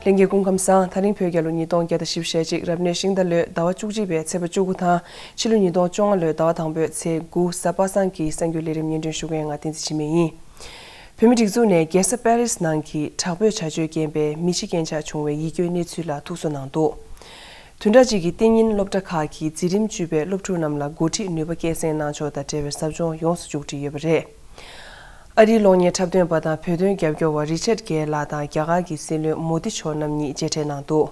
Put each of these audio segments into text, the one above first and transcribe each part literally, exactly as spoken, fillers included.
ལྷན་རྒྱས་སྐུ་ཁམས་བཟང་། ད་རིང་བོད་རྒྱལ་ལོ་ཉིས་སྟོང་བརྒྱ་དང་བཞི་བཅུ་ཞེ་གཅིག་རབ་གནས་ཤིང་རྟ་ལོའི་ཟླ་བ་བཅུ་གཅིག་པའི་ཚེས་པ་བཅུ་དགུ་དང་ཕྱི་ལོ་ཉིས་སྟོང་བཅོ་ལྔ་ལོའི་ཟླ་བ་དང་པོའི་ཚེས་དགུ་གཟའ་པ་སངས་ཀྱི་གསར་འགྱུར་ལས་རིམ་སྙན་སྒྲོན་ཞུ་མཁན་ང་བསྟན་འཛིན་འཆི་མེད་ཡིན། བོད་མིའི་སྒྲིག་འཛུགས་ནས་རྒྱལ་ས་པེ་རིས་ནང་གི་དྲག་པོའི་བྱ་སྤྱོད་རྐྱེན་པས་མི་འཆི་རྐྱེན་ཆག་བྱུང་བའི་ཡིད་སྐྱོའི་གནས་ཚུལ་ལ་ཐུགས་གསོ་གནང་འདུག་དུས་འདྲ་གཅིག་གི་གཏན་ཉིན་སློབ་གྲྭ་ཁག་གི་འཛིན་རིམ་བཅུ་པའི་སློབ་ཕྲུག་རྣམས་ལ་འགོ་ཁྲིད་ནུས་པ་སྐྱེད་སྲིང་གནང་ཕྱོགས་དང་འབྲེལ་བའི་ཟབ་སྦྱོང་ཡོངས་སུ་མཇུག་སྒྲིལ་ཡོད་པ་རེད། ཨ་རིའི་གློག་བརྙན་འཁྲབ་སྟོན་པ་དང་བོད་དོན་རྒྱབ་སྐྱོར་བ་རི་ཆར་གྷེ་ལགས་དང་རྒྱ་གར་གྱི་སྲིད་བློན་མོ་དི་མཆོག་རྣམ་གཉིས་མཇལ་འཕྲད་གནང་འདུག་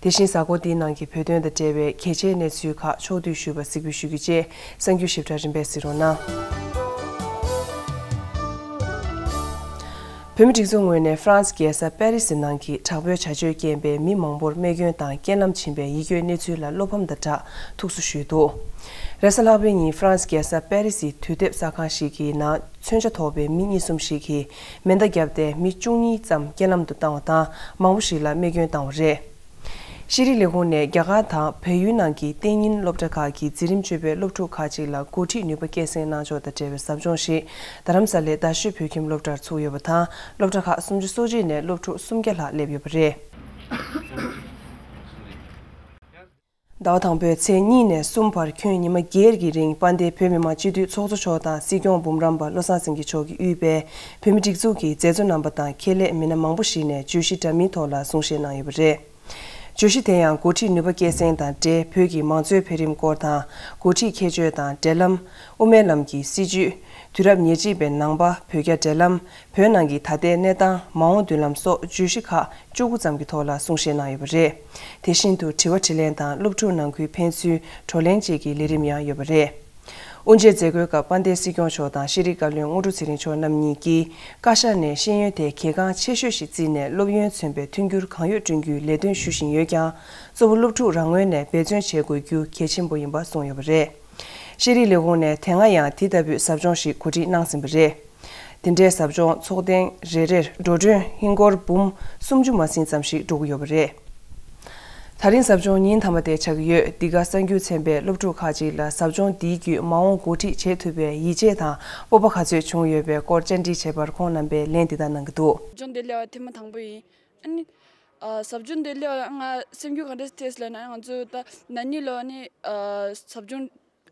དེ་བཞིན་གཟའ་འཁོར་འདིའི་ནང་གི་བོད་དོན་དང་འབྲེལ་བའི་གལ་ཆེའི་གནས་ཚུལ་ཁག་ཕྱོགས་བསྡུས་ཞུས་པ་གཟིགས་འབུལ་ཞུ་རྒྱུ་བཅས་གསར་འགྱུར་ཞིབ་ཕྲ་རིམ་པས་གཟིགས་རོགས་གནང་། བོད་མིའི་སྒྲིག་འཛུགས་ངོས་ནས་ཧྥ་རན་སི་རྒྱལ་ས་པེ་རི་སི་ནང་གི་དྲག་པོའི་བྱ་སྤྱོད་རྐྱེན་པས་མི་མང་པོར་རྨས་སྐྱོན་དང་རྐྱེན་ལམ་ཕྱིན་པའི་ཡིད་སྐྱོའི་གནས་ཚུལ་ལ་བློ་ཕམ་དང་སྦྲགས་ཐུགས་གསོ་ཞུས་འདུག་རེས་གཟའ་ལྷག་པའི་ཉིན་ཧྥ་རན་སི་རྒྱལ་ས་པེ་རི་སིའི་དུས་དེབ་གསར་ཁང་ཞིག་གི་ནང་མཚོན་ཆ་ཐོགས་པའི་མི་གཉིས་གསུམ་ཞིག་གིས་མེ་མདའ་བརྒྱབ་སྟེ་མི་བཅུ་གཉིས་ཙམ་རྐྱེན་ལམ་དུ་བཏང་བ་དང་མང་པོ་ཞིག་ལ་རྨས་སྐྱོན་བཏང་བ་རེད། ཤེས་རིག་ལས་ཁུངས་ནས་རྒྱ་གར་དང་བལ་ཡུལ་ནང་གི་གཏན་ཉིན་སློབ་གྲྭ་ཁག་གི་འཛིན་རིམ་བཅུ་པའི་སློབ་ཕྲུག་ཁག་ཅིག་ལ་འགོ་ཁྲིད་ནུས་པ་སྐྱེད་སྲིང་གནང་ཕྱོགས་དང་འབྲེལ་བའི་ཟབ་སྦྱོང་ཞིག་རྡ་རམ་ས་ལའི་རྡ་ཤོད་བོད་ཁྱིམ་སློབ་གྲྭར་ཚུགས་ཡོད་པ་དང་། སློབ་གྲྭ་ཁག་སུམ་ཅུ་སོ་གཅིག་ནས་སློབ་ཕྲུག་སུམ་བརྒྱ་ལྷག་སླེབས་ཡོད་པ་རེད། ཟླ་བ་དང་པོའི་ཚེས་གཉིས་ནས་གསུམ་བར་ཁྱོན་ཉི་མ་བརྒྱད་ཀྱི་རིང་དཔལ་ལྡན་བོད་མི་མང་སྤྱི་འཐུས་ཚོགས་གཙོ་མཆོག་དང་སྲིད་སྐྱོང་འབུམ་རམས་པ་བློ་བཟང་སེང་གེ་མཆོག་གིས་དབུས་པའི་བོད་མི་སྒྲིག་འཛུགས་ཀྱི་མཛད་གཙོ་རྣམ་པ་དང་ཁྱད་ལས་མི་སྣ་མང་པོ་ཞིག་ནས་བརྗོད་གཞི་འདྲ་མིན་ཐོག་ལ་གསུང་བཤད་གནང་ཡོད་པ་རེད། བརྗོད་གཞི་དེ་ཡང་འགོ་ཁྲིད་ནུས་པ་སྐྱེད་སྲིང་དང་འབྲེལ་བོད་ཀྱི་མང་གཙོའི་འཕེལ་རིམ་སྐོར་དང་། འགོ་ཁྲིད་ཁྱད་ཆོས་དང་འབྲེལ་ལམ། དབུ་མའི་ལམ་གྱི་སྲིད་བྱུས། དུས་རབས་ཉེར་གཅིག་པའི་ནང་པ་བོད་རྒྱ་འབྲེལ་ལམ། བོད་ནང་གི་ད་ལྟའི་གནས་སྟངས། མ་འོངས་མདུན་ལམ་སོགས་བརྗོད་གཞི་ཁག་བཅུ་དགུ་ཙམ་གྱི་ཐོག་ལ་གསུང་བཤད་གནང་ཡོད་པ་རེད། དེ་བཞིན་དུ་དྲི་བ་དྲིས་ལན་དང་སློབ་ཕྲུག་ནང་ཁུལ་ཕན་ཚུན་བགྲོ་གླེང་བཅས་ཀྱི་ལས་རིམ་ཡང་ཡོད་པ་རེད། དབུ་འབྱེད་མཛད་སྒོའི་སྐབས་དཔལ་ལྡན་སྲིད་སྐྱོང་མཆོག་དང་ཤེས་རིག་བཀའ་བློན་དངོས་གྲུབ་ཚེ་རིང་མཆོག་རྣམ་གཉིས་ཀྱིས་བཀའ་ཤག་ནས་ཤེས་ཡོན་དེ་གལ་འགངས་ཆེ་ཤོས་ཤིག་བརྩིས་ནས་སློབ་ཡོན་མཚོན་པའི་མཐུན་འགྱུར་གང་ཡོད་བསྐྲུན་རྒྱུའི་ལས་དོན་ཞུ་བཞིན་ཡོད་ཀྱང་། གཙོ་བོ་སློབ་ཕྲུག་རང་ངོས་ནས་འབད་བརྩོན་བྱེད་དགོས་རྒྱུ་གལ་ཆེན་པོ་ཡིན་པ་གསུངས་ཡོད་པ་རེད། ཤེས་རིག་ལས་ཁུངས་ནས་དེ་སྔ་ཡང་དེ་ལྟ་བུའི་ཟབ་སྦྱོང་ཞིག་གོ་སྒྲིག་གནང་ཟིན་པ་རེད། དེ་འདྲའི་ཟབ་སྦྱོང་ཚོགས་ཐེངས་རེ་རེར་འགྲོ་གྲོན་ཧིན་སྒོར་འབུམ་སུམ་ཅུ་མ་ཟིན་ཙམ་ཞིག་འགྲོ་གི་ཡོད་པ་རེད། ད་རིང་ཟབ་སྦྱོང་ཉིན་མཐའ་མ་དེ་ཆགས་ཀྱི་ཡོད། འདི་ག་གསར་འགྱུར་ཚན་པས་སློབ་ཕྲུག་ཁག་ཅིག་ལ་ཟབ་སྦྱོང་འདིའི་བརྒྱུད་མ་འོངས་འགོ་ཁྲིད་བྱེད་ཐུབ་པའི་ཡིད་ཆེས་དང་སྤོབས་པ་ག་ཚོད་བྱུང་ཡོད་པའི་སྐོར་བཅར་འདྲི་བྱས་པར་ཁོང་རྣམ་པས་ལན་འདི་ལྟར་གནང་གི་འདུག་ཟབ་སྦྱོང་འདི་སླེབས་པ་ཐེངས་མ་དང་པོ་ཡིན། ཨ་ནི། ཨ། ཟབ་སྦྱོང་འདི་སླེབས་པ་ང་སེམས་འགུལ་ག་འདྲ་ཐེབས་ལབ་ན། ང་ཚོ་ད་ན་ནིང་ལོ་ཨ་ནི། ཨ། ཟབ་སྦྱོང་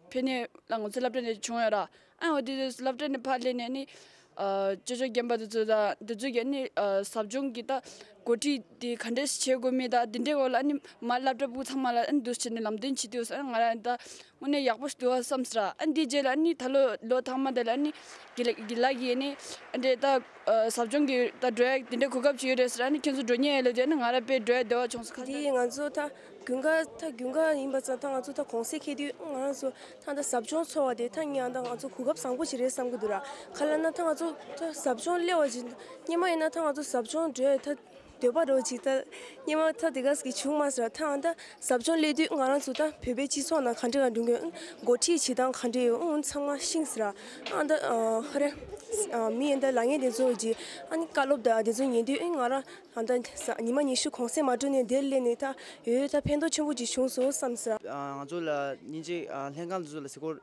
ཕེབས་ནས་ལ་ང་ཚོ་སློབ་གྲྭ་ནས་བྱུང་ཡོད་ར། ཨ་འོ་དེ་སློབ་གྲྭ་ནས་ཕར་སླེབས་ནས་ཨ་ནི། ཨ། ཅོ་ཅོ་རྒན་པ་དེ་ཚོ་དང་དེ་ཚོ་གིས་ཨ་ནི། ཨ། ཟབ་སྦྱོང་གི་ད་འགོ་ཁྲིད་དེ་ག་འདྲས་བྱེད་དགོས་མིན་ད་དེ་འདྲའི་སྐོར་ལ་ཨ་ནི་མར་སློབ་གྲྭ་ཕྲུ་གུ་ཚང་མ་ལ་ཨ་ནི་འདུག་སེ་བྱས་ནས་ལམ་སྟོན་བྱེད་དུས་ཨ་ནི་ང་རང་ད་དངོས་གནས་ཡག་པོ་ཞིག་འདུག་བསམ་སོང་ར། ཨ་ནི་དེའི་རྗེས་ལ་ཨ་ནི་ད་ལོ་ལོ་མཐའ་མ་དེ་ལ་ཨ་ནི་དགེ་ལགས་དགེ་ལགས་ཀྱིས་ཨ་ནི་ཨ་འདྲས་ད། ཨ། ཟབ་སྦྱོང་གི་ད་འགྲོ་ཡ་དེ་འདྲའི་གོ་སྐབས་ཅིག་ཡོད་རེད་ཟེར། ཨ་ནི་ཁྱེད་ཚོ་འགྲོ་མཁན་ཡོད་ལབ་དུས་ཨ་ནི་ང་རང་དཔེ་འགྲོ་ཡ་བདེ་བ་བྱུང་སོང་། ཁ་འདི་ང་ཚོ་ད་དགུན་ཁ་ད་དགུན་ཁ་ཡིན་པ་ཙང་ད་ང་ཚོ་ད་གུང་སེང་འཁེལ་དུས་ང་རང་ཚོ་ད་ད་ཟབ་སྦྱོང་ཚོགས་པ་དེ་ད་ངས་ད་ང་ཚོ་གོ་སྐབས་བཟང་པོ་ཅིག་རེད་བསམ་གི་འདུག་ར། ག་ལབ་ན་ད་ང་ཚོ་ད་ཟབ་སྦྱོང་སླེབས་པ་ཅིག་སྔོན་མ་ཡིན་ན་ད་ང་ཚོ་ཟབ་སྦྱོང་འགྲོ་ཡ་ད་འདོད་པ་རོ་ཅིག་ད་སྔོན་མ་ད་དེ་ག་ཟིག་བྱུང་མ་སོང་ར། ད་ང་ད་ཟབ་སྦྱོང་སླེབས་དུས་ང་རང་ཚོ་ད་བོད་པའི་སྤྱི་ཚོགས་ནང་ག་འདྲ་ལ་འགྲོ་མཁན་འགོ་ཁྲིད་བྱེད་སྟངས་ག་འདྲ་ཡོད་ཨང་ཚང་མ་ཤེས་སོང་ར། ཨ་ད་ཧ་རེ་མི་ཡིན་ད་ལ་ངན་དེ་ཚོ་ཅིག་ཨ་ནི་བཀའ་སློབ་ད་དེ་ཚོ་ཉན་དུས་ཨེ་ང་རང་ཨ་ད་ཉི་མ་ཉི་ཤུ་གུང་སེང་མ་འགྲོ་ནས་དེར་སླེབས་ནས་ད་ཡོད་ད་ཕན་ཐོགས་ཆེན་པོ་ཅིག་བྱུང་སོང་བསམ་སོང་ར། ང་ཚོ་ལ་སྙིང་རྗེ་ལྷན་ཁང་དེ་ཚོ་ལ་གཟིགས་སྐོར་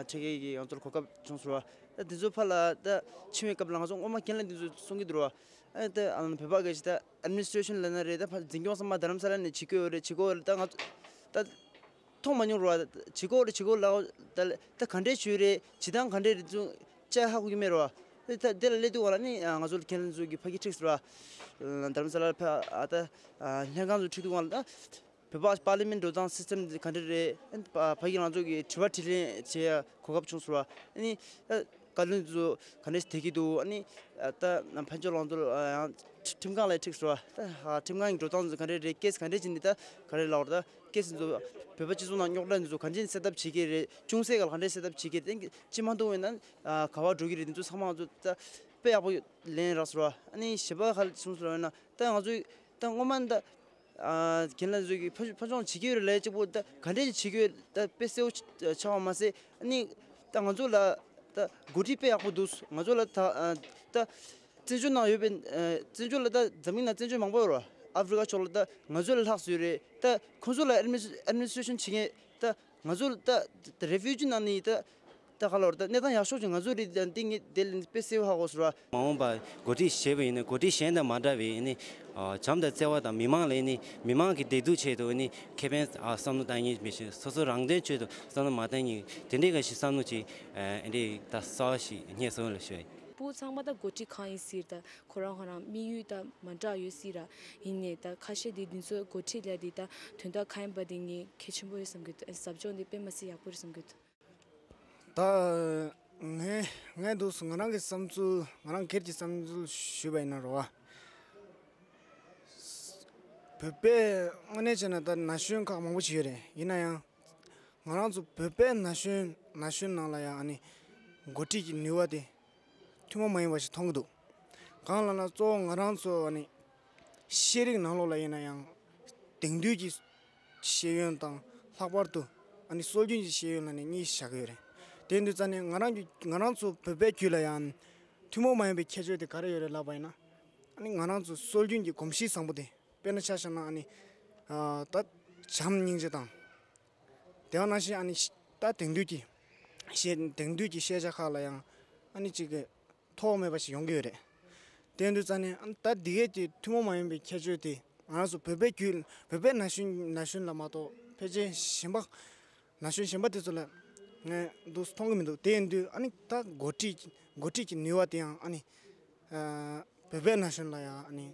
ཁྲིད་མཁན་གྱི་ང་ཚོར་གོ་སྐབས་བྱུང་སོང་ར། ད་དེ་ཚོ་ཕར་ལ་ད་ཕྱིན་པའི་སྐབས་ལ་ང་ཚོ་སྔོན་མ་རྒན་ལགས་དེ་ཚོ་གསུང་གི་འདུག་ར། ཨ་ད་ཨ་བོད་པ་གི་ད་ཨེཌ་མི་ནི་སི་ཊྲེ་ཤན་ལབ་ན་རེད། ད་ཕར་འཛིན་སྐྱོང་ཚང་མ་རྡ་རམ་ས་ལ་ནས་བྱེད་ཀྱི་ཡོད་རེད། བྱེད་ཀྱི་ཡོད་རེད། ད་ང་ཚོ་ད་མཐོང་མ་མྱོང་རེད་བ། བྱེད་ཀྱི་ཡོད་རེད། བྱེད་ཀྱི་ཡོད་ལབ། ད་ད་ག་འདྲས་བྱེད་ཀྱི་ཡོད་རེད། བྱེད་སྟངས་ག་འདྲས་རེད། ཚུར་ཅིག་ཧ་གོ་གི་མེད་རེད་བ། ད་ད་དེ་ལ་སླེབས་དུས་སྒང་ལ་ནི་ང་ཚོ་ལ་རྒན་ལགས་ཚོ་གིས་ཕ་གི་ཁྲིད་སོང་ར། རྡ་རམ་ས་ལ་ཕར་ཨ་ད་ལྷན་ཁང་ཚོ་ཁྲིད་དུས་སྒང་ལ་ད། བོད་པ་པར་ལི་མེན་འགྲོ་སྟངས་སི་སི་ཊམ་དེ་ག་འདྲ་རེད། ཨ་ནི་ཕ་ཕ་གི་ང་ཚོ་གི་དྲི་བ་དྲིས་ལན་བྱེད་ཡ་གོ་སྐབས་བྱུང་སོང་བ། ཨ་ནི་ད་བཀའ་བློན་ཚོ་ག་འདྲ་བསྡད་ཀྱི་འདུག་ཨ་ནི་ད་ཕན་ཆོད་ལགས་ཚོ་ཡང་ཁྲིམས་ཁང་ལ་ཁྲིད་སོང་བ། ད་ཁྲིམས་ཁང་གི་འགྲོ་སྟངས་ཚོ་ག་འདྲ་རེད། ཀེ་སི་ག་འདྲ་བྱས་ནས་ད་ག་རེ་ལབ་པ་རེད། ད་ཀེ་སི་ཚོ་བོད་པ་སྤྱི་ཚོགས་ནང་རྙོག་དྲ་འདི་ཚོ་ག་འདྲ་སེལ་ཐབས་བྱེད་ཀྱི་རེད། ཅུང་ཟད་ག་ལ་ག་འདྲ་སེལ་ཐབས་བྱེད་ཀྱི་རེད། ཅི་མ་གཏོགས་ཡིན་ན་ག་པར་འགྲོ་གི་རེད། འདི་ཚོ་ཚང་མ་ང་ཚོ་ད་དཔེ་ཡག་པོ་ལན་རག་སོང་བ། ཨ་ནི་གཞན་པ་ག་རེ་བྱུང་སོང་ལབ་ན། ད་ང་ཚོ་ད་སྔོན་མ་ད། ཨ། རྒན་ལགས་ཚོ་གིས་ཕ་ཕ་ཆོང་བྱེད་ཀྱི་ཡོད་རེད་ལབ་ཡ་གཅིག་པོ། ད་ག་འདྲས་བྱེད་ཀྱི་ཡོད་ད་དཔེ་གསལ་པོ་ཆགས་པ་མ་ཟད། ཨ་ནི་ད་ང་ཚོ་ལ་ད་འགོ་ཁྲིད་དཔེ་ཡག་པོ་འདུག་ང་ཚོ་ལ་ད་ཨ་ད་བཙན་བྱོལ་ནང་ཡོད་པའི་ཨ་བཙན་བྱོལ་ལ་ད་འཛམ་གླིང་ནང་བཙན་བྱོལ་མང་པོ་ཡོད་རེད། ཨ་ཧྥི་རི་ཀ་ཕྱོགས་ལ་ད་ང་ཚོ་ལས་ལྷག་ཙམ་ཡོད་རེད། ད་ཁོང་ཚོ་ལ་ཨེཌ་མི་ནི་སི་ཊྲེ་ཤན་བྱེད་མཁན་ད་ང་ཚོ་ད་རེ་ཕུ་ཇི་ནང་ནས་ད། ད་ག་ལོར་ད་གནས་སྟངས་ཡག་ཤོས་ཀྱི་ང་ཚོ་རི་འདི་ངས་དེ་ལ་དཔེ་གསལ་བོ་ཧ་གོ་སོང་ར། མ་འོངས་པ་འགོ་ཁྲིད་བྱས་པ་ཡིན་ན་འགོ་ཁྲིད་གཞན་དང་མ་འདྲ་བའི་ནི་བྱམས་དང་བརྩེ་བ་དང་མི་མང་ལ་ནི་མི་མང་གི་བདེ་སྡུག་ཆེད་དུ་ནི་ཁེ་ཕན་བསམ་བློ་བཏང་མཁན་མི་ཤེས། སོ་སོ་རང་དོན་ཆེད་དུ་བསམ་བློ་མ་བཏང་མཁན་དེ་འདྲའི་ག་ཞིག་བསམ་བློ་ཅིག་ཨེ་འདྲའི་ད་གསར་བ་ཞིག་རྙེད་སོང་ལ་ཞུ། བུ་ཚང་མ་ད་འགོ་ཁྲིད་གང་ཡིན་ཟེར་ད་ཁོ་རང་ཁོ་རང་དམིགས་ཡུལ་ད་མ་འདྲ་ཡོད་སྲིད་ར། ཡིན་ནའི་ད་ཁ་ཤས་དེ་འདི་ཚོ་འགོ་ཁྲིད་ལས་དེ་ད་དོན་དག་གང་ཡིན་པ་དེ་ངས་གལ་ཆེན་པོ་ཡོད་བསམ་གི་འདུག་ཟབ་སྦྱོང་དེ་དཔེ་མ་སྲིད་ཡག་པོ་རེད་བསམ་གི་འདུག་ད་ངས་ངས་འདུག་ང་རང་གི་བསམ་ཚུལ་ང་རང་སྒེར་གྱི་བསམ་ཚུལ་ཞུས་པ་ཡིན་ན་རོ། བོད་པས་དངོས་གནས་བྱས་ན་ད་ན་གཞོན་ཁག་མང་པོ་ཞིག་ཡོད་རེད། ཡིན་ན་ཡང་ང་རང་ཚོ་བོད་པའི་ན་གཞོན་ན་གཞོན་ནང་ལ་ཡང་ཨ་ནི་འགོ་ཁྲིད་ཀྱི་ནུས་པ་དེ་ཐུན་མོང་མ་ཡིན་པ་ཞིག་མཐོང་གི་འདུག་གང་ལབ་ན་གཙོ་བོ་ང་རང་ཚོ་ཨ་ནི་ཤེས་རིག་ནང་ལོགས་ལ་ཡིན་ན་ཡང་དེང་དུས་ཀྱི་ཤེས་ཡོན་དང་ལྷག་པར་དུ་ཨ་ནི་སྲོལ་རྒྱུན་གྱི་ཤེས་ཡོན་ལ་ནི་གཉིས་བཞག་གི་ཡོད་རེད། དེ་ཡིན་དུས་ཙང་ནས་ང་རང་གི་ང་རང་ཚོ་བོད་པའི་རྒྱུད་ལ་ཡང་ཐུན་མོང་མ་ཡིན་པའི་ཁྱད་ཆོས་དེ་ག་རེ་ཡོད་རེད་ལབ་པ་ཡིན་ན། ཨ་ནི་ང་རང་ཚོ་སྲོལ་རྒྱུན་གྱི་གོམས་གཤིས་བཟང་པོ་དེ་དཔེར་ན་ཆ་བཞག་ན་ཨ་ནི་ཨ་ད་བྱམས་སྙིང་རྗེ་དང་། དེ་བ་ནང་བཞིན་ཨ་ནི་ཤ་ད་དེང་དུས་ཀྱི་ཤེས་དེང་དུས་ཀྱི་ཤེས་བྱ་ཁག་ལ་ཡང་ཨ་ནི་གཅིག་གི་ཐོགས་མེད་པ་ཞིག་ཡོང་གི་ཡོད་རེད། དེ་ཡིན་དུས་ཙང་ནས་ཨ་ནི་ད་འདི་གས་ཀྱི་ཐུན་མོང་མ་ཡིན་པའི་ཁྱད་ཆོས་དེ་ང་རང་ཚོ་བོད་པའི་རྒྱུད་བོད་པའི་ན་གཞོན་ན་གཞོན་ལ་མ་གཏོགས་ཕལ་ཆེར་གཞན་པ་ན་གཞོན་གཞན་པ་དེ་ཚོ་ལ་ངས་འདུག་མཐོང་གི་མི་འདུག་དེ་ཡིན་དུས་ཨ་ནི་ད་འགོ་ཁྲིད་འགོ་ཁྲིད་ཀྱི་ནུས་པ་དེ་ཡང་ཨ་ནི་ཨ་བོད་པའི་ན་གཞོན་ལ་ཡང་ཨ་ནི་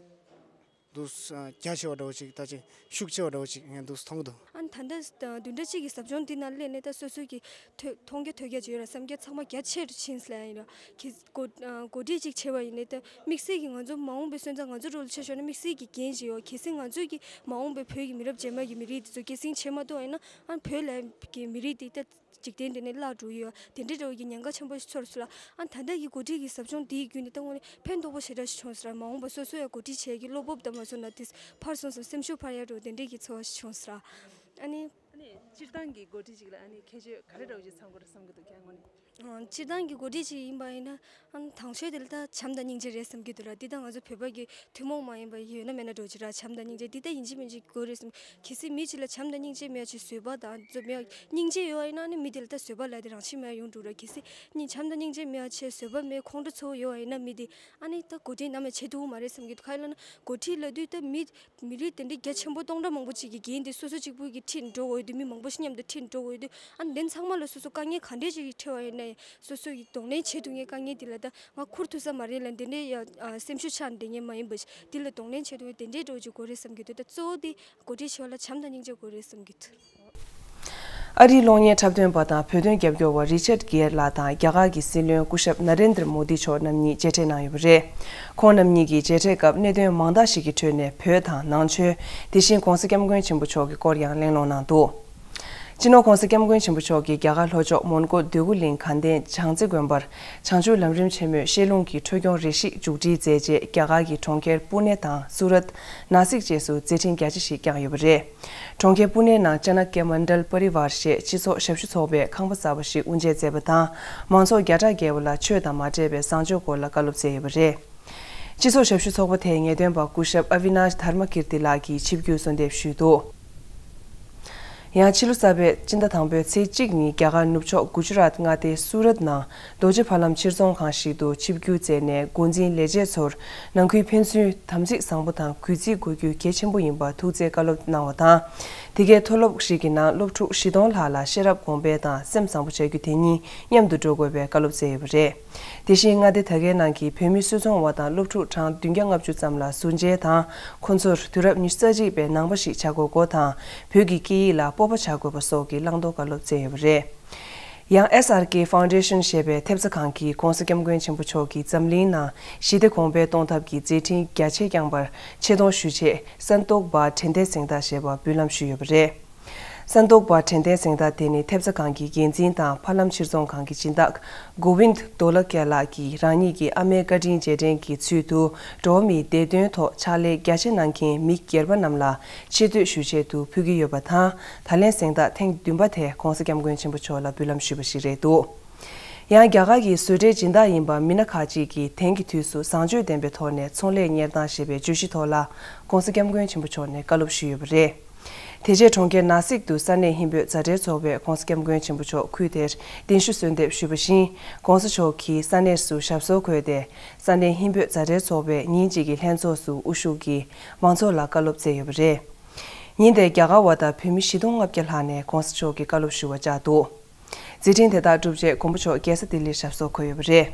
འདུག་ཨ་རྒྱ་ཆེ་བ་འདྲ་བོ་ཅིག་ད་ཅིག་ཤུགས་ཆེ་བ་འདྲ་བོ་ཅིག་ངས་འདུག་མཐོང་གི་འདུག་ཨ་ནི་ད་ལྟ་བདུན་ཕྲག་གཅིག་གི་ཟབ་སྦྱོང་འདི་ནང་སླེབས་ནས་ད་སོ་སོ་གི་ཐོས་མཐོང་རྒྱ་ཐོས་རྒྱ་ཅིག་ཡོད་ལ་བསམ་རྒྱ་ཚང་མ་རྒྱ་ཆེ་རུ་ཕྱིན་སླ་ཡིན་ལ་གི་འགོ་ཨ་འགོ་ཁྲིད་ཅིག་བྱས་པ་ཡིན་ནའི་ད་དམིགས་བསལ་གྱི་ང་ཚོ་མ་འོངས་པའི་སོན་རྩ་ང་ཚོ་འགྲོ་ལ་ཆ་བཞག་ན་དམིགས་བསལ་གྱི་འགན་ཅིག་ཡོད། གལ་སྲིད་ང་ཚོ་གི་མ་འོངས་པའི་བོད་ཀྱི་མི་རབས་རྗེས་མ་གི་མི་རིགས་དེ་ཚོ་སྐྱེད་སྲིང་བྱེད་མ་ཐུབ་པ་ཡིན་ན་ཨ་བོད་ལ་གི་མི་རིགས་དེ་ད་འཇིག་རྟེན་འདི་ནས་བརླག་འགྲོ་གི་ཡོད། དེ་འདྲའི་འདྲ་བོ་གི་ཉེན་ཁ་ཆེན་པོ་ཞིག་ཚོར་སོང་ལ་ཨ་ད་ལྟ་གི་འགོ་ཁྲིད་ཀྱི་ཟབ་སྦྱོང་འདིའི་བརྒྱུད་ནས་ད་དངོས་གནས་ཕན་ཐོགས་པོ་ཞེ་དྲག་ཞིག་བྱུང་སོང་ལ་མ་འོངས་པ་སོ་སོ་ཡང་འགོ་ཁྲིད་བྱེད་ཀྱི་བློ་སྤོབས་དང་མ་སོང་ན་དེ་ཕར་སོང་ཙང་སེམས་ཤུགས་འཕར་ཡག་འགྲོ་དེ་འདྲའི་གི་ཚོར་བ་ཞིག་བྱུང་སོང་ལ་ཨ་ནི། ཨ་ནི་སྤྱིར་བཏང་གི་འགོ་ཁྲིད་ཅིག་ལ་ཨ་ནི་ཁྱད་ཆོས་ག་རེ་འདྲ་བོ་ཅིག་ཚང་དགོས་རེད་བསམ་གྱི་འདུག་ཁྱེད་ངོས་ནས། ཨ་སྤྱིར་བཏང་གི་འགོ་ཁྲིད་ཅིག་ཡིན་པ་ཡིན་ན་ཨ་ནི་དང་ཤོས་དེ་ལ་ད་བྱམས་དང་སྙིང་རྗེ་རེད་བསམ་གྱི་འདུག་ལ། འདི་ད་ང་ཚོ་བོད་པ་གི་ཐུན་མོང་མ་ཡིན་པ་ཡོད་ན་མེད་ན་འདྲ་བོ་ཅིག་ར། བྱམས་དང་སྙིང་རྗེ་འདི་ད་ཡིན་གཅིག་མིན་གཅིག་དགོས་རེད་བསམ། གལ་སྲིད་མི་གཅིག་ལ་བྱམས་དང་སྙིང་རྗེ་མེད་ཅིག་བཟོད་པ་དང་བཟོད་མེད་སྙིང་རྗེ་ཡོད་པ་ཡིན་ན་ཨ་ནི་མི་དེ་ལ་ད་བཟོད་པ་ལ་དེ་རང་བཞིན་མེད་ཡོང་འགྲོ་ར། གལ་སྲིད་སྙིང་བྱམས་དང་སྙིང་རྗེ་མེད་ཅིག་བཟོད་པ་མེད་ཁོང་ཁྲོ་ཚ་བོ་ཡོད་པ་ཡིན་ན་མི་དེ་ཨ་ནི་ད་འགོ་ཁྲིད་ནམ་ཡང་བྱེད་ཐུབ་ཀྱི་མ་རེད་བསམ་གྱི་འདུག་ག་ཡིན་ལབ་ན་འགོ་ཁྲིད་ལབ་དུས་ད་མི་མི་རིགས་དེ་འདྲའི་རྒྱ་ཆེན་པོ་སྟོང་ཕྲག་མང་པོ་ཅིག་གི་འགན་དེ་སོ་སོ་གཅིག་པུ་གིས་ཁྲིད་འགྲོ་དགོས་ཡོད་དུས་མི་མང་པོ་ཞིག་མཉམ་དུ་ཁྲིད་འགྲོ་དགོས་ཡོད་དུས་ཨ་ནི་དེ་ཚང་མ་ལ་སོ་སོ་དཀའ་ངལ་ག་འདྲས་ཅིག་འཕྲད་པ་ཡིན་ན་ཡང་སོ་སོ་གིས་གདོང་ལེན་བྱེད་ཐུབ་མཁན་དཀའ་ངལ་དེ་ལ་ད་ང་ཁུར་ཐུབ་ས་མ་རེད་ལབ་དེ་འདྲས་ཡ་ཨ་སེམས་ཤུགས་ཆག་བསྡད་མཁན་མ་ཡིན་པ་ཞིག་དེ་ལ་གདོང་ལེན་བྱེད་ཐུབ་མཁན་དེ་འདྲས་འདྲ་བོ་ཅིག་དགོས་རེད་བསམ་གྱི་འདུག་ད་གཙོ་བོ་དེ་འགོ་ཁྲིད་བྱེད་པ་ལ་བྱམས་དང་སྙིང་རྗེ་དགོས་རེད་བསམ་གྱི་འདུག་ཨ་རིའི་གློག་བརྙན་འཁྲབ་སྟོན་པ་དང་བོད་དོན་རྒྱབ་སྐྱོར་བ་རི་ཅར་གེར་ལགས་དང་རྒྱ་གར་གྱི་སྲིད་བློན་སྐུ་ཞབས་ན་རེན་དྲ་མོ་དི་མཆོག་རྣམ་གཉིས་མཇལ་འཕྲད་གནང་ཡོད་པ་རེད། ཁོང་རྣམ་གཉིས་ཀྱིས་མཇལ་འཕྲད་སྐབས་གནད་དོན་མང་དག་ཞིག་གི་ཁྲོད་ནས་བོད་དང་ནང་ཆོས། དེ་བཞིན་༧གོང་ས་༧སྐྱབས་མགོན་ཆེན་པོ་མཆོག་གི་སྐོར་ཡང་གླེང་སློང་གནང་འདུག་སྤྱི་ནོར་༧གོང་ས་༧སྐྱབས་མགོན་ཆེན་པོ་མཆོག་གིས་རྒྱ་གར་ལྷོ་ཕྱོགས་མོན་གྷོ་འདོད་རྒུ་གླིང་དགའ་ལྡན་བྱང་རྩེ་དགོན་པར་བྱང་ཆུབ་ལམ་རིམ་ཆེན་མོའི་བཤད་ལུང་གི་འཕྲོ་སྐྱོང་རེ་ཞིག་མཇུག་སྒྲིལ་མཛད་རྗེས་རྒྱ་གར་གྱི་གྲོང་ཁྱེར་པུ་ནེ་དང་སུ་རཏ། ནཱ་སིག་བཅས་སུ་མཛད་འཕྲིན་རྒྱ་ཆེ་ཞིག་བསྐྱངས་ཡོད་པ་རེད། གྲོང་ཁྱེར་པུ་ནེ་ནང་ཅ་ན་ཀྱ་མན་ཌལ་པ་རི་ཝར་ཞེས་སྤྱི་ཚོགས་ཞབས་ཞུ་ཚོགས་པས་ཁང་པ་གསར་པ་ཞིག་དབུ་འབྱེད་མཛད་པ་དང་། མང་ཚོགས་བརྒྱ་ཕྲག་བརྒལ་བ་ལ་ཆོས་དང་མ་འབྲེལ་བའི་བཟང་སྤྱོད་སྐོར་ལ་བཀའ་སློབ་སྩལ་ཡོད་པ་རེད། སྤྱི་ཚོགས་ཞབས་ཞུ་ཚོགས་པ་དེའི་ངེས་སྟོན་པ་སྐུ་ཞབས་ཨ་བི་ནཱཤ་དྷར་མ་ཀིརྟི་ལགས་ཀྱིས་ཆིབས་བསྒྱུར་གསོལ་འདེབས་ཞུས་འདུག་ཡང་ཕྱི་ལོ་གསར་པའི་སྤྱི་ཟླ་དང་པོའི་ཚེས་གཅིག་ཉིན་རྒྱ་གར་ནུབ་ཕྱོགས་གུ་ཇུ་རཱཏ་མངའ་སྡེའི་སུ་རཏ་ནང་རྡོ་རྗེ་ཕ་ལམ་ཕྱིར་ཚོང་ཁང་ཞིག་ཏུ་ཆིབས་བསྒྱུར་མཛད་ནས་འགོ་འཛིན་ལས་བྱེད་ཚོར་ནང་ཁུལ་ཕན་ཚུན་དམ་ཚིག་བཟང་པོ་དང་གུས་བརྩི་དགོས་རྒྱུ་གལ་ཆེན་པོ་ཡིན་པ་ཐུགས་བརྩེ་བཀའ་སློབ་གནང་བ་དང་། དེ་གའི་མཐོ་སློབ་ཞིག་གི་ནང་སློབ་ཕྲུག་བཞི་སྟོང་ལྷག་ལ་ཤེས་རབ་གོང་འཕེལ་དང་སེམས་བཟང་པོ་བྱ་རྒྱུ་དེ་གཉིས་མཉམ་དུ་འགྲོ་དགོས་པའི་བཀའ་སློབ་སྩལ་ཡོད་པ་རེད། དེ་བཞིན་མངའ་སྡེ་དེ་གའི་ནང་གི་བོད་མི་སུད་ཚོང་བ་དང་སློབ་ཕྲུག་གྲངས་བདུན་བརྒྱ་ལྔ་བཅུ་ཙམ་ལ་ཟུར་མཇལ་དང་། ཁོང་ཚོར་དུས་རབས་ཉི་ཤུ་རྩ་གཅིག་པའི་ནང་པ་ཞིག་བྱ་དགོས་སྐོར་དང་། བོད་ཀྱི་སྐད་ཡིག་ལ་སྤོབས་པ་བྱ་དགོས་པ་སོགས་ཀྱི་བླང་དོར་བཀའ་སློབ་སྩལ་ཡོད་པ་རེད། ཡང་S R K Foundation ཞེས་པའི་ཐེབས་རྩ་ཁང་གིས་༧གོང་ས་༧སྐྱབས་མགོན་ཆེན་པོ་མཆོག་གིས་འཛམ་གླིང་ནང་ཞི་བདེ་གོང་འཕེལ་གཏོང་ཐབས་ཀྱི་མཛད་འཕྲིན་རྒྱ་ཆེ་བསྐྱངས་པར་ཆེ་མཐོང་ཞུ་ཆེད་སན་ཏོག་བྷ་དྲན་རྟེན་གཟེངས་རྟགས་ཞེས་པ་འབུལ་ལམ་ཞུས་ཡོད་པ་རེད། སན་ཏོག་བྷ་དྲན་རྟེན་གཟེངས་རྟགས་དེ་ནི་ཐེབས་རྩ་ཁང་གི་འགན་འཛིན་དང་ཕ་ལམ་ཕྱིར་ཚོང་ཁང་གི་སྦྱིན་བདག་གོ་བིན་དོ་ལ་ཀྱ་ལགས་ཀྱིས་རང་ཉིད་ཀྱི་ཨ་མའི་བཀའ་དྲིན་རྗེས་དྲན་གྱི་ཚུལ་དུ་འགྲོ་བ་མིའི་བདེ་དོན་ཐོག་ཕྱག་ལས་རྒྱ་ཆེ་གནང་མཁན་མི་སྒེར་པ་རྣམས་ལ་ཆེ་བསྟོད་ཞུ་ཆེད་དུ་ཕུལ་གྱི་ཡོད་པ་དང་། ད་ལན་གཟེངས་རྟགས་ཐེངས་བདུན་པ་དེ་༧གོང་ས་༧སྐྱབས་མགོན་ཆེན་པོ་མཆོག་ལ་འབུལ་ལམ་ཞུས་པ་ཞིག་རེད་འདུག་ཡང་རྒྱ་གར་གྱི་བཟོ་གྲྭའི་སྦྱིན་བདག་ཡིན་པ་མི་སྣ་ཁག་ཅིག་གིས་དེང་གི་དུས་སུ་བཟང་སྤྱོད་ལྡན་པའི་ཐོག་ནས་ཚོང་ལས་གཉེར་སྟངས་ཞེས་པའི་བརྗོད་གཞི་ཐོག་ལ་༧གོང་ས་༧སྐྱབས་མགོན་ཆེན་པོ་མཆོག་ནས་བཀའ་སློབ་ཞུས་ཡོད་པ་རེད། དེ་རྗེས་གྲོང་ཁྱེར་ནཱ་སིག་ཏུ་ས་གནས་ཧིན་བོད་མཛའ་འབྲེལ་ཚོགས་པས་༧གོང་ས་༧སྐྱབས་མགོན་ཆེན་པོ་མཆོག་ཁུལ་དེར་གདན་ཞུ་གསོལ་འདེབས་ཞུས་པ་བཞིན། ༧གོང་ས་མཆོག་གིས་ས་གནས་སུ་ཞབས་སོར་འཁོད་དེ། ས་གནས་ཧིན་བོད་མཛའ་འབྲེལ་ཚོགས་པའི་ཉིན་གཅིག་གི་ལྷན་ཚོགས་སུ་དབུ་བཞུགས་ཀྱིས་མང་ཚོགས་ལ་བཀའ་སློབ་སྩལ་ཡོད་པ་རེད། ཉིན་དེར་རྒྱ་གར་བ་དང་བོད་མི་བཞི་སྟོང་ལྔ་བརྒྱ་ལྷག་ནས་༧གོང་ས་མཆོག་གི་བཀའ་སློབ་ཞུ་བར་བཅར་འདུག་མཛད་འཕྲིན་དེ་དག་གྲུབ་རྗེས་མགོན་པོ་མཆོག་རྒྱལ་ས་ལྡི་ལིར་ཞབས་སོར་འཁོད་ཡོད་པ་རེད།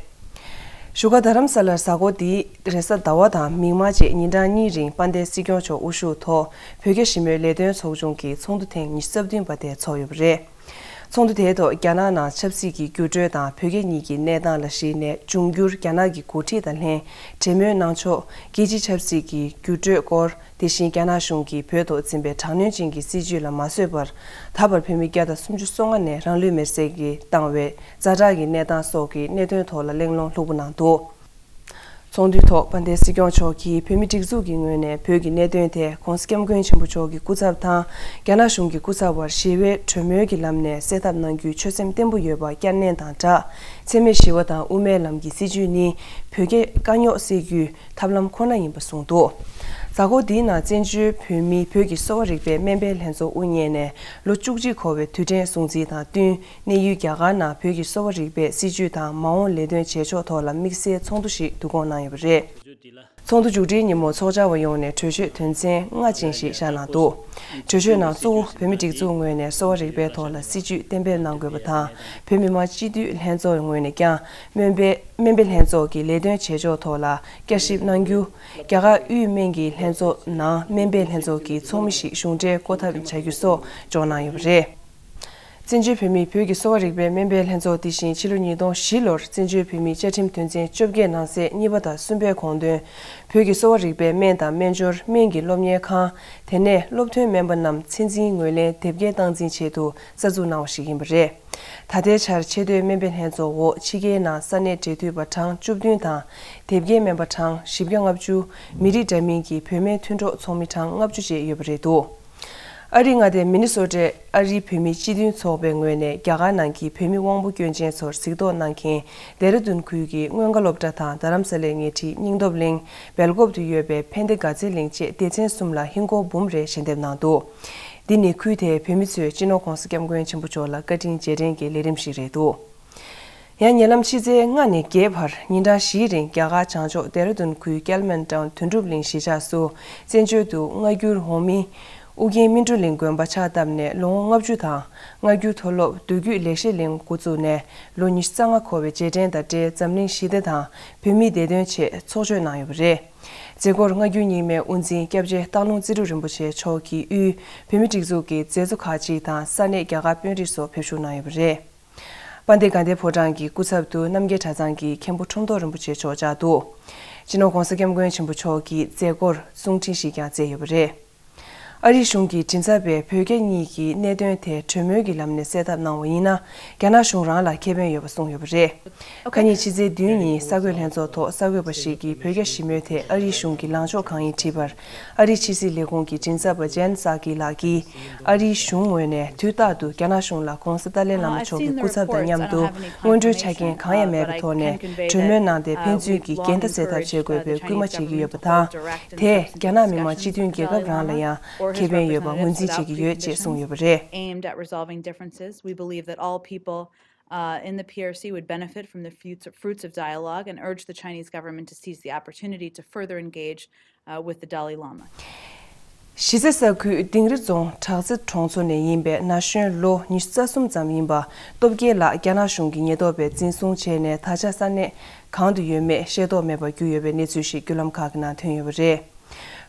བཞུགས་སྒར་རྡ་རམ་ས་ལར་གཟའ་འཁོར་འདིའི་རེས་གཟའ་ཟླ་བ་དང་མིག་དམར་བཅས་ཉིན་གྲངས་གཉིས་རིང་དཔལ་ལྡན་སྲིད་སྐྱོང་མཆོག་དབུ་བཞུགས་ཐོག་བོད་རྒྱ་ཞི་མོལ་ལས་དོན་ཚོགས་ཆུང་གི་ཚོགས་འདུ་ཐེངས་ཉི་ཤུ་རྩ་བདུན་པ་དེ་འཚོགས་ཡོད་པ་རེད། ཚོགས་འདུ་དེའི་ཐོག་རྒྱ་ནག་ནང་ཆབ་སྲིད་ཀྱི་འགྱུར་འགྲོས་དང་བོད་རྒྱ་གཉིས་ཀྱི་གནས་སྟངས་ལ་གཞིགས་ནས་འབྱུང་འགྱུར་རྒྱ་ནག་གི་འགོ་ཁྲིད་དང་ལྷན་གྲོས་མོལ་གནང་ཕྱོགས། རྒྱལ་སྤྱིའི་ཆབ་སྲིད་ཀྱི་འགྱུར་འགྲོས་སྐོར། དེ་བཞིན་རྒྱ་ནག་གཞུང་གིས་བོད་ཐོག་འཛིན་པའི་དྲག་གནོན་ཅན་གྱི་སྲིད་བྱུས་ལ་མ་བཟོད་པར། ད་བར་བོད་མི་བརྒྱ་དང་སུམ་ཅུ་སོ་ལྔ་ནས་རང་ལུས་མེར་སྲེག་གིས་བཏང་བའི་ཛ་དྲག་གི་གནས་སྟངས་སོགས་ཀྱི་གནད་དོན་ཐོག་ལ་གླེང་སློང་ལྷུག་པོ་གནང་འདུག་ཚོགས་འདུའི་ཐོག་དཔལ་ལྡན་སྲིད་སྐྱོང་མཆོག་གིས་བོད་མི་སྒྲིག་འཛུགས་ཀྱི་ངོས་ནས་བོད་ཀྱི་གནད་དོན་དེ་༧གོང་ས་༧སྐྱབས་མགོན་ཆེན་པོ་མཆོག་གི་སྐུ་ཚབ་དང་རྒྱ་ནག་གཞུང་གི་སྐུ་ཚབ་བར་ཞི་བའི་གྲོས་མོལ་གྱི་ལམ་ནས་སེལ་ཐབས་གནང་རྒྱུའི་ཆོད་སེམས་བརྟན་པོ་ཡོད་པ་བསྐྱར་ནན་དང་སྦྲགས། འཚེ་མེད་ཞི་བ་དང་དབུ་མའི་ལམ་གྱི་སྲིད་བྱུས་ནི་བོད་རྒྱའི་དཀའ་རྙོག་སེལ་རྒྱུའི་ཐབས་ལམ་ཁོ་ན་ཡིན་པ་གསུངས་འདུག་གཟའ་འཁོར་འདིའི་ནང་བཙན་བྱོལ་བོད་མིའི་བོད་ཀྱི་གསོ་བ་རིག་པའི་སྨན་པའི་ལྷན་ཚོགས་དབུ་བརྙེས་ནས་ལོ་བཅུ་གཅིག་འཁོར་བའི་དུས་དྲན་སྲུང་བརྩི་དང་བསྟུན། གནས་ཡུལ་རྒྱ་གར་ནང་བོད་ཀྱི་གསོ་བ་རིག་པའི་སྲིད་བྱུས་དང་མ་འོངས་ལས་དོན་བྱེད་ཕྱོགས་ཐོག་ལ་དམིགས་བསལ་ཚོགས་འདུ་ཞིག་བསྡུ་སྐོང་གནང་ཡོད་པ་རེད། ཚོགས་འདུ་མཇུག་སྒྲིལ་ཉིན་མོ་ཚོགས་བཅར་བ་ཡོངས་ནས་གྲོས་ཆོད་དོན་ཚན་ལྔ་ཅན་ཞིག་བཞག་གནང་འདུག་གྲོས་ཆོད་ནང་གཙོ་བོ་བོད་མི་སྒྲིག་འཛུགས་ངོས་ནས་གསོ་བ་རིག་པའི་ཐོག་ལ་སྲིད་བྱུས་གཏན་འབེབས་གནང་དགོས་པ་དང་། བོད་མི་མང་སྤྱི་འཐུས་ལྷན་ཚོགས་ངོས་ནས་ཀྱང་སྨན་པའི་སྨན་པའི་ལྷན་ཚོགས་ཀྱི་ལས་དོན་བྱེད་ཕྱོགས་ཐོག་ལ་བསྐྱར་ཞིབ་གནང་རྒྱུ། རྒྱ་གར་དབུས་སྨན་གྱི་ལྷན་ཚོགས་ནང་སྨན་པའི་ལྷན་ཚོགས་ཀྱི་ཚོགས་མི་ཞིག་གཞུང་འབྲེལ་བསྐོ་ཐབས་བྱ་རྒྱུ་སོགས་འཇོག་གནང་ཡོད་པ་རེད། བཙན་བྱོལ་བོད་མིའི་བོད་ཀྱི་གསོ་བ་རིག་པའི་སྨན་པའི་ལྷན་ཚོགས་འདི་བཞིན་ཕྱི་ལོ་ཉིས་སྟོང་བཞི་ལོར་བཙན་བྱོལ་བོད་མིའི་བཅའ་ཁྲིམས་དོན་ཚན་བཅོ་བརྒྱད་ནང་གསེས་གཉིས་པ་དང་གསུམ་པའི་དགོངས་དོན། བོད་ཀྱི་གསོ་བ་རིག་པའི་སྨན་དང་སྨན་སྦྱོར། སྨན་གྱི་སློབ་གཉེར་ཁང་། དེ་ནས་སློབ་ཐོན་སྨན་པ་རྣམས་ཚད་འཛིན་ངོས་ལེན་དེབ་སྐྱེལ་སྟངས་འཛིན་ཆེད་དུ་གསར་འཛུགས་གནང་བ་ཞིག་ཡིན་པ་རེད། ད་ལྟའི་ཆར་ཆེས་མཐོའི་སྨན་པའི་ལྷན་ཚོགས་འོག་ཕྱི་རྒྱལ་ནང་ས་གནས་འབྲེལ་མཐུད་པ་གྲངས་བཅུ་བདུན་དང་། དེབ་སྐྱེལ་སྨན་པ་གྲངས་བཞི་བརྒྱ་ལྔ་བཅུ། མི་རིགས་འདྲ་མིན་གྱི་བུད་མེད་མཐུན་གྲོགས་ཚོགས་མི་གྲངས་ལྔ་བཅུ་བཅས་ཡོད་པ་རེད་འདུག་ཨ་རིའི་མངའ་སྡེ་མི་ནི་སོ་ཊའི་ཨ་རིའི་བོད་མིའི་སྤྱི་མཐུན་ཚོགས་པའི་ངོས་ནས་རྒྱ་གར་ནང་གི་བོད་མི་དབང་པོ་སྐྱོན་ཅན་ཚོར་གཟིགས་རྟོག་གནང་མཁན་ལྡེ་ར་ལྡུན་ཁུལ་གྱི་མངོན་དགའ་སློབ་གྲྭ་དང་རྡ་རམ་ས་ལའི་ཉེ་འཁྲིས་སྙིང་སྟོབས་གླིང་། སྦེལ་ཀོབ་ཏུ་ཡོད་པའི་ཕན་བདེ་དགའ་ཚལ་གླིང་བཅས་སྡེ་ཚན་གསུམ་ལ་ཧིན་སྒོར་འབུམ་རེ་ཞལ་འདེབས་གནང་འདུག་འདི་ནི་ཁུལ་དེའི་བོད་མི་ཚོས་སྤྱི་ནོར་༧གོང་ས་༧སྐྱབས་མགོན་ཆེན་པོ་མཆོག་ལ་བཀའ་དྲིན་རྗེས་དྲན་གྱི་ལས་རིམ་ཞིག་རེད་འདུག་ཡང་ཉེ་ལམ་ཕྱི་ཚེས་ལྔ་ནས་བརྒྱད་བར་ཉིན་གྲངས་བཞིའི་རིང་རྒྱ་གར་བྱང་ཕྱོགས་ལྡེ་ར་ལྡུན་ཁུལ་ཀལ་མན་ཊའུན་དོན་གྲུབ་གླིང་གཞིས་ཆགས་སུ་བཙན་བྱོལ་དུ་སྔ་འགྱུར་འོག་མིན་ཨུ་རྒྱན་སྨིན་གྲོལ་གླིང་དགོན་པ་ཕྱག་བཏབ་ནས་ལོ་ངོ་ལྔ་བཅུ་དང་། སྔ་འགྱུར་མཐོ་སློབ་མདོ་རྒྱུད་ལེགས་བཤད་གླིང་འགོ་བཙུགས་ནས་ལོ་ཉི་ཤུ་རྩ་ལྔ་འཁོར་བའི་རྗེས་དྲན་དང་འབྲེལ་འཛམ་གླིང་ཞི་བདེ་དང་བོད་མིའི་བདེ་དོན་ཆེད་ཚོགས་ཆོས་གནང་ཡོད་པ་རེད། མཛད་སྒོར་སྔ་འགྱུར་རྙིང་མའི་དབུ་འཛིན་སྐྱབས་རྗེ་སྟག་ལུང་ཙེ་འབྲུག་རིན་པོ་ཆེ་མཆོག་གིས་དབུས་བོད་མིའི་སྒྲིག་འཛུགས་ཀྱི་མཛད་གཙོ་ཁག་ཅིག་དང་ས་གནས་རྒྱ་གར་དཔོན་རིགས་སོགས་ཕེབས་བཞུགས་གནང་ཡོད་པ་རེད། དཔལ་ལྡན་དགའ་ལྡན་ཕོ་བྲང་གི་སྐུ་ཚབ་ཏུ་རྣམ་རྒྱལ་གྲྭ་ཚང་གི་མཁན་པོ་ཁྲོམ་ཐོག་རིན་པོ་ཆེ་མཆོག་བཅར་འདུག་སྤྱི་ནོར་༧གོང་ས་༧སྐྱབས་མགོན་ཆེན་པོ་མཆོག་གིས་མཛད་སྒོར་གསུང་འཕྲིན་ཞིག་ཀྱང་བསྩལ་ཡོད་པ་རེད། ཨ་རིའི་གཞུང་གི་མགྲིན་ཚབ་པས་བོད་རྒྱ་གཉིས་ཀྱི་གནད་དོན་དེ་གྲོས་མོལ་གྱི་ལམ་ནས་སེལ་ཐབས་གནང་བ་ཡིན་ན། རྒྱ་ནག་གཞུང་རང་ལ་ཁེ་ཕན་ཡོད་པ་གསུངས་ཡོད་པ་རེད། ཁ་ཉིན་ཕྱི་ཚེས་བདུན་ཉིན་གསར་འགོད་ལྷན་ཚོགས་ཐོག་གསར་འགོད་པ་ཞིག་གིས་བོད་རྒྱ་ཞི་མོལ་ཐད་ཨ་རིའི་གཞུང་གི་ལངས་ཕྱོགས་གང་ཡིན་དྲིས་པར། ཨ་རིའི་ཕྱི་སྲིད་ལས་ཁུངས་ཀྱི་མགྲིན་ཚབ་པ་ཇན་སཱ་ཀི་ལགས་ཀྱིས། ཨ་རིའི་གཞུང་ངོས་ནས་དུས་རྟག་ཏུ་རྒྱ་ནག་གཞུང་ལ་༧གོང་ས་ཏཱ་ལའི་བླ་མ་མཆོག་གི་སྐུ་ཚབ་དང་མཉམ་དུ་སྔོན་འགྲོའི་ཆ་རྐྱེན་གང་ཡང་མེད་པའི་ཐོག་ནས་གྲོས་མོལ་གནང་སྟེ་ཕན་ཚུན་གྱི་འགལ་ཟླ་སེལ་ཐབས་བྱེད་དགོས་པའི་སྐུལ་མ་བྱེད་ཀྱི་ཡོད་པ་དང་། དེས་རྒྱ་ནག་མི་དམངས་སྤྱི་མཐུན་རྒྱལ་ཁབ་རང་ལ་ཡང་ཁེ་ཕན་ཡོད་པ་ངོས་འཛིན་བྱེད་ཀྱི་ཡོད་ཅེས་གསུངས་ཡོད་པ་རེད། Aimed at resolving differences. We believe that all people uh, in the P R C would benefit from the future fruits of dialogue and urge the Chinese government to seize the opportunity to further engage uh, with the Dalai Lama. གཞིས་རྩེ་ས་ཁུལ་དིང་རི་རྫོང་བྲག་རྩེ་གྲོང་ཚོ་ནས་ཡིན་པའི་ན་གཞོན་ལོ་ཉི་ཤུ་རྩ་གསུམ་ཙམ་ཡིན་པ་སྟོབས་རྒྱལ་ལགས་རྒྱ་ནག་གཞུང་གིས་ཉེན་རྟོག་པས་འཛིན་བཟུང་བྱས་ནས་ད་ཆ་ས་གནས་གང་དུ་ཡོད་མེད་ཤེས་རྟོགས་མེད་པར་གྱུར་ཡོད་པའི་གནས་ཚུལ་ཞིག་བརྒྱུད་ལམ་ཁག་གི་ནང་ཐོན་ཡོད་པ་རེད།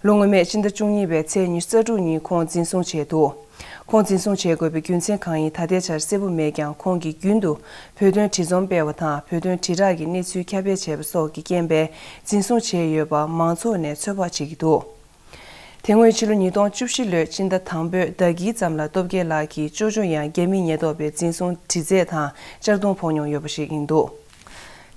ལོ་སྔོན་མའི་ཕྱི་ཟླ་བཅུ་གཉིས་པའི་ཚེས་ཉི་ཤུ་རྩ་དྲུག་ཉིན་ཁོང་འཛིན་བཟུང་བྱས་འདུག་ཁོང་འཛིན་བཟུང་བྱེད་དགོས་པའི་རྒྱུ་མཚན་གང་ཡིན་ད་ལྟའི་ཆར་གསལ་པོ་མེད་ཀྱང་ཁོང་གིས་རྒྱུན་དུ་བོད་དོན་བྲིས་རྩོམ་སྤེལ་བ་དང་བོད་དོན་དྲིལ་བསྒྲགས་ཀྱི་གནས་ཚུལ་ཁྱབ་སྤེལ་བྱས་པ་སོགས་ཀྱི་རྐྱེན་པས་འཛིན་བཟུང་བྱས་ཡོད་པ་མང་ཚོགས་ནས་ཚོད་དཔག་བྱེད་ཀྱི་འདུག་དེ་སྔོན་ཕྱི་ལོ་ཉིས་སྟོང་བཅུ་བཞི་ལོའི་སྤྱི་ཟླ་དང་པོའི་ཟླ་དཀྱིལ་ཙམ་ལ་སྟོབས་རྒྱལ་ལགས་ཀྱིས་ཅོ་ཅོ་ཡང་རྒྱ་མིའི་ཉེན་རྟོག་པའི་འཛིན་བཟུང་དྲི་རྩད་དང་གཅར་རྡུང་ཕོག་མྱོང་ཡོད་པ་ཞིག་ཡིན་འདུག་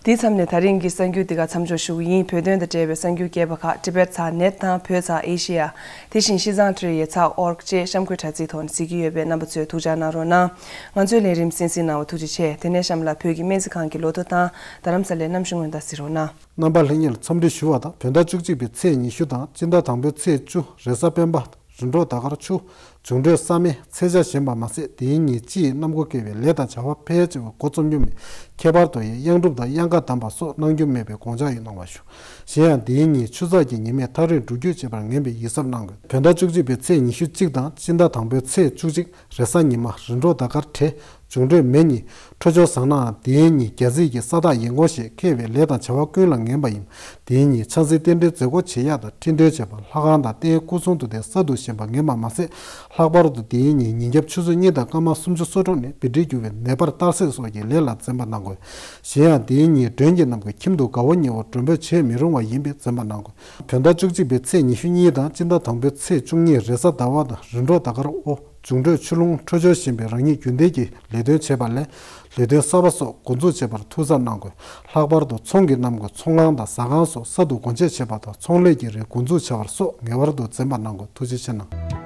དེའི་མཚམས་ནས་ད་རིང་གི་གསར་འགྱུར་འདི་ག་མཚམས་འཇོག་ཞུ་གི་ཡིན། བོད་དོན་དང་འབྲེལ་བའི་གསར་འགྱུར་རྒྱས་པ་ཁག་Tibet Sak Net དང་བོད་Sak Asia། དེ་བཞིན་ཤིས་ཙང་ཊི་རི་ཡེ་ཚག་ཨོར་ཅེས་གཤམ་འཁོད་དྲ་ཚིགས་ཐོག་ནས་གཟིགས་ཀྱི་ཡོད་པས་རྣམ་པ་ཚོས་ཐུགས་ཅག་གནང་རོགས་གནང་། ང་ཚོའི་ལས་རིམ་གསན་གཟིགས་གནང་བར་ཐུགས་རྗེ་ཆེ། དེ་ནས་གཤམ་ལ་བོད་ཀྱི་སྨན་རྩིས་ཁང་གི་ལོ་ཐོ་དང་རྡ་རམ་ས་ལའི་གནམ་གཤིས་སྔོན་བརྡ་གཟིགས་རོགས་གནང་། རྣམ་པ་ལྷན་རྒྱས་ལ་འཚམས་འདྲི་ཞུ་བ་དང་། བོད་ཟླ་བཅུ་གཅིག་པའི་ཚེས་ཉི་ཤུ་དང་སྤྱི་ཟླ་དང་པོའི་ཚེས་བཅུ་རེས་གཟའ་སྤེན་པ་རིམ་གྲོ་ཟླ་སྐར་ཆུ་ འབྱུང་འཕྲོད་ས་མེ་ཚེས་ཆ་ཞན་པ་མ་ཟད། དེའི་ཉིན་སྤྱི་ཡི་གནམ་སྒོ་བཀལ་བའི་ལས་དང་བྱ་བ་ཕལ་ཆེ་བ་འགོ་རྩོམ་རྒྱུ་མེད། ཁྱད་པར་དུ་ཡང་གཡང་སྒྲུབ་དང་གཡང་ཁ་བསྡམས་པ་སོགས་གནང་རྒྱུ་མེད་པའི་དགོངས་འཆར་ཡང་གནང་བ་ཞུ། གཞན་ཡང་དེའི་ཉིན་ཆུ་ཚགས་ཀྱི་ཉི་མས་ཐག་རིང་འགྲུལ་སྐྱོད་བྱེད་པར་ངན་པའི་ཡིད་གཟབ་གནང་དགོས། བོད་ཟླ་བཅུ་གཅིག་པའི་ཚེས་ཉི་ཤུ་གཅིག་དང་སྤྱི་ཟླ་དང་པོའི་ཚེས་བཅུ་གཅིག་རེས་གཟའ་ཉི་མ། རིམ་གྲོ་ཟླ་སྐར་བགྲེས། འབྱུང་འཕྲོད་མེ་གཉིས། འཕྲོད་སྦྱོར་བཟང་ནའང་དེའི་ཉིན་རྒྱལ་སྲིད་ཀྱི་ས་བདག་ཡིན་དགོངས་ཞེས་འཁེལ་བའི་ལས་དང་བྱ་བ་ཀུན་ལ་ངན་པ་ཡིན། དེའི་ཉིན་ཆབ་སྲིད་རྟེན་འབྲེལ་མཛད་སྒོ་བྱེད་ཡག་དང་འཕྲིན་འདོན་བྱེད་པ། ལྷ་ཁང་དང་རྟེན་སྐུ་ཚང་དུ་དེ་གསར་དུ་བཞེངས་པ་ངན་པ་མ་ཟད། ལྷག་པར་དུ་དེའི་ཉིན་ཉིན་རྒྱབ་ཆུ་ཚོད་གཉིས་དང་སྐར་མ་སུམ་ཅུ་སོ་དྲུག་ནས་བི་ཏྲི་རྒྱུ་བའི་ནད་པར་གཏར་སྲེག་སོགས་ཀྱི་ལས་ལ་འཛེམ་པ་གནང་དགོས། གཞན་ཡང་དེའི་ཉིན་མགྲོན་གྱི་རྣམས་ཀྱི་ཁྱིམ་དུ་དགའ་བོ་ཉེ་བོ་མགྲོན་འབོད་བྱེད་མི་རུང་བ་ཡིན་པས་འཛེམ་པ་གནང་དགོས། བོད་ཟླ་བཅུ་གཅིག་པའི་ཚེས་ཉི་ཤུ་གཉིས་དང་སྤྱི་ཟླ་དང་པོའི་ཚེས་བཅུ་གཉིས་རེས་གཟའ་ཟླ་བ་དང་རིམ་གྲོ་ཟླ་སྐར་ཨོ། འབྱུང་འཕྲོད་ཆུ་རླུང་འཕྲོད་སྦྱོར་ཞན་པའི་རང་ཉིད་རྒྱུན་ལྡན་གྱི་ལས་དོན་བྱེད་པ་ལས། ལས་དོན་གསར་པ་སོགས་འགོ་འཛུགས་བྱེད་པར་ཐུགས་གཟབ་གནང་དགོས། ལྷག་པར་དུ་ཚོང་གི་རྣམས་ཀྱི་ཚོང་ཁང་དང་ཟ་ཁང་སོགས་གསར་དུ་སྒོ་འབྱེད་བྱེད་པ་དང་ཚོང་ལས་ཀྱི་རིགས་འགོ་འཛུགས་བྱ་བར་སོགས་ངེས་པར་དུ་འཛེམ་པ་གནང་དགོས། ཐུགས་རྗེ་ཆེ་གནང་།